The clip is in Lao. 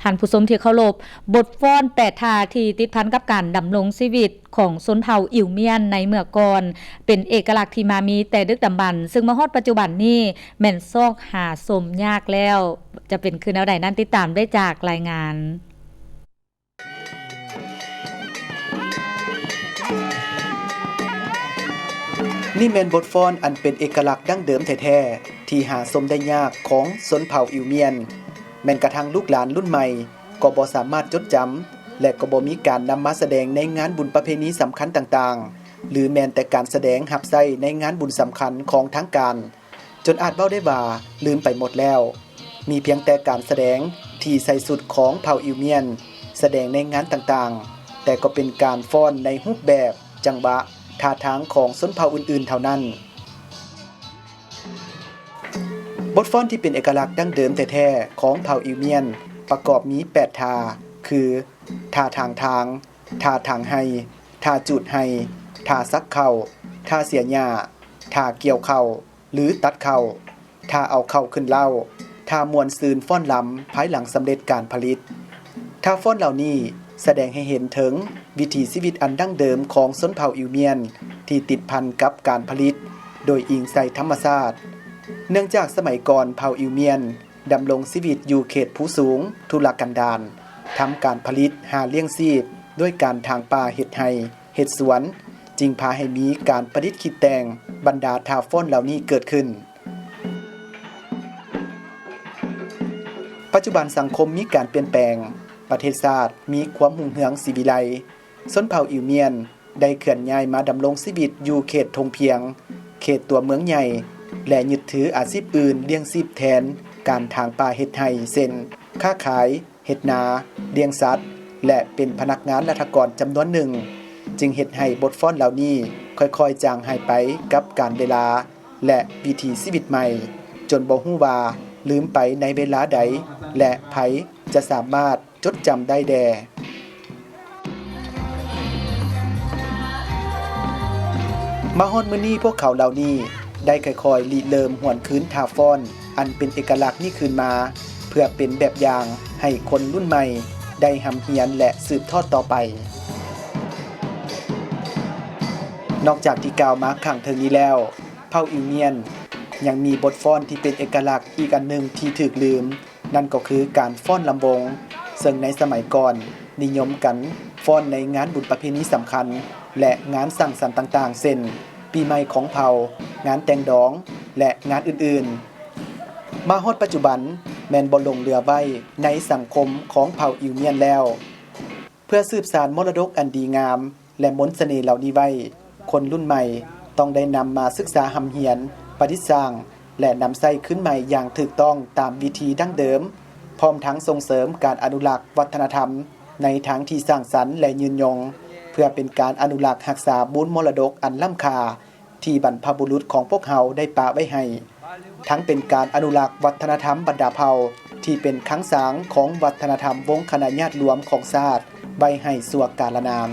ທ່ານຜູ້ຊົມທີ່ເຄົາລົບ, ບົດຟ້ອນແປດທ່າທີ່ຕິດພັນກັບການດຳລົງຊີວິດຂອງຊົນເຜົ່າອິວມຽນໃນເມື່ອກ່ອນ ເປັນເອກະລັກທີ່ມາມີແຕ່ດຶກດຳບັນ, ຊຶ່ງມາຮອດປັດຈຸບັນນີ້ແມ່ນຊອກຫາຊົມຍາກແລ້ວ. ຈະເປັນຄືແນວໃດນັ້ນ, ຕິດຕາມໄດ້ຈາກລາຍງານ. ນີ້ແມ່ນບົດຟ້ອນອັນເປັນເອກະລັກດັ້ງເດີມແທ້ໆ ທີ່ຫາຊົມໄດ້ຍາກຂອງຊົນເຜົ່າອິວມຽນ. ແມ່ນກະທັ່ງລູກຫຼານລຸ້ນໃໝ່ກໍບໍ່ສາມາດຈົດຈຳ ແລະ ກໍບໍ່ມີການນຳມາສະແດງໃນງານບຸນປະເພນີສຳຄັນຕ່າງໆ ຫຼື ແມ່ນແຕ່ການສະແດງຮັບໃຊ້ໃນງານບຸນສຳຄັນຂອງທາງການ. ຈົນອາດເວົ້າໄດ້ວ່າລືມໄປໝົດແລ້ວ. ມີພຽງແຕ່ການສະແດງທີ່ໃສ່ຊຸດຂອງເຜົ່າອິວມຽນ ສະແດງໃນງານຕ່າງໆ, ແຕ່ກໍເປັນການຟ້ອນໃນຮູບແບບ, ຈັງຫວະ, ທ່າທາງຂອງຊົນເຜົ່າອື່ນໆເທົ່ານັ້ນ. ບົດຟ້ອນທີ່ເປັນເອກະລັກດັ້ງເດີມແທ້ໆຂອງເຜົ່າອິວມຽນ ປະກອບມີແປດທ່າ ຄື ທ່າຖາງທາງ, ທ່າຖາງໄຮ່, ທ່າຈູດໄຮ່, ທ່າສັກເຂົ້າ, ທ່າເສຍຫຍ້າ, ທ່າກ່ຽວເຂົ້າ ຫຼື ຕັດເຂົ້າ, ທ່າເອົາເຂົ້າຂຶ້ນເລົ້າ, ທ່າມ່ວນຊື່ນຟ້ອນລຳພາຍຫຼັງສຳເລັດການຜະລິດ. ທ່າຟ້ອນເຫຼົ່ານີ້ສະແດງໃຫ້ເຫັນເຖິງວິຖີຊີວິດອັນດັ້ງເດີມຂອງຊົນເຜົ່າອິວມຽນ ທີ່ຕິດພັນກັບການຜະລິດໂດຍອີງໃສ່ທຳມະຊາດ. ເນື່ອງຈາກສະໄໝກ່ອນເຜົ່າອິວມຽນດຳລົງຊີວິດຢູ່ເຂດພູສູງ, ທຸລະກັນດານ, ທຳການຜະລິດຫາລ້ຽງຊີບດ້ວຍການຖາງປ່າເຮັດໄຮ່, ເຮັດສວນ, ຈຶ່ງພາໃຫ້ມີການປະດິດຄິດແຕ່ງບັນດາທ່າຟ້ອນເຫຼົ່ານີ້ເກີດຂຶ້ນ. ປັດຈຸບັນສັງຄົມມີການປ່ຽນແປງ, ປະເທດຊາດມີຄວາມຮຸ່ງເຮືອງສີວິໄລ, ຊົນເຜົ່າອິວມຽນໄດ້ເຄື່ອນຍ້າຍມາດຳລົງຊີວິດຢູ່ເຂດທົ່ງພຽງ, ເຂດຕົວເມືອງໃຫຍ່ ແລະ ຍຶດຖືອາຊີບອື່ນລ້ຽງຊີບແທນການຖາງປ່າເຮັດໄຮ່ ເຊັ່ນ ຄ້າຂາຍ, ເຮັດນາ, ລ້ຽງສັດ ແລະ ເປັນພະນັກງານລັດຖະກອນຈຳນວນໜຶ່ງ, ຈຶ່ງເຮັດໃຫ້ບົດຟ້ອນເຫຼົ່ານີ້ຄ່ອຍໆຈາງຫາຍໄປກັບການເວລາ ແລະ ວິຖີຊີວິດໃໝ່, ຈົນບໍ່ຮູ້ວ່າລືມໄປໃນເວລາໃດ ແລະ ໃຜຈະສາມາດຈົດຈຳໄດ້ແດ່. ມາຮອດມື້ນີ້, ພວກເຂົາເຫຼົ່ານີ້ໄດ້ຄ່ອຍໆລິເລີ່ມຫວນຄືນທ່າຟ້ອນອັນເປັນເອກະລັກນີ້ຄືນມາ, ເພື່ອເປັນແບບຢ່າງໃຫ້ຄົນລຸ້ນໃໝ່ໄດ້ຮ່ຳຮຽນ ແລະ ສືບທອດຕໍ່ໄປ. ນອກຈາກທີ່ກ່າວມາຂ້າງເທິງນີ້ແລ້ວ, ເຜົ່າອິວມຽນຍັງມີບົດຟ້ອນທີ່ເປັນເອກະລັກອີກອັນໜຶ່ງທີ່ຖືກລືມ, ນັ້ນກໍຄືການຟ້ອນລຳວົງ, ເຊິ່ງໃນສະໄໝກ່ອນນິຍົມກັນຟ້ອນໃນງານບຸນປະເພນີສຳຄັນ ແລະ ງານສັງສັນຕ່າງໆ ເຊັ່ນ ປີໃໝ່ຂອງເຜົ່າ, ງານແຕ່ງດອງ ແລະ ງານອື່ນໆ. ມາຮອດປັດຈຸບັນແມ່ນບໍ່ຫຼົງເຫຼືອໄວ້ໃນສັງຄົມຂອງເຜົ່າອິວມຽນແລ້ວ. ເພື່ອສືບສານມໍລະດົກອັນດີງາມ ແລະ ມົນສະເໜ່ເຫຼົ່ານີ້ໄວ້, ຄົນລຸ້ນໃໝ່ຕ້ອງໄດ້ນຳມາສຶກສາຮ່ຳຮຽນ, ປະດິດສ້າງ ແລະ ນຳໃຊ້ຄືນໃໝ່ຢ່າງຖືກຕ້ອງຕາມວິທີດັ້ງເດີມ, ພ້ອມທັງສົ່ງເສີມການອະນຸລັກວັດທະນະທຳໃນທາງທີ່ສ້າງສັນ ແລະ ຍືນຍົງ, ເພື່ອເປັນການອະນຸລັກຮັກສາມູນມໍລະດົກອັນລ້ຳຄ່າ ທີ່ບັນພະບຸລຸດຂອງພວກເຮົາໄດ້ປະໄວ້ໃຫ້, ທັງເປັນການອະນຸລັກວັດທະນະທຳບັນດາເຜົ່າທີ່ເປັນຄັງສາງຂອງວັດທະນະທຳວົງຄະນະຍາດລວມຂອງຊາດໄວ້ໃຫ້ຊົ່ວກາລະນານ.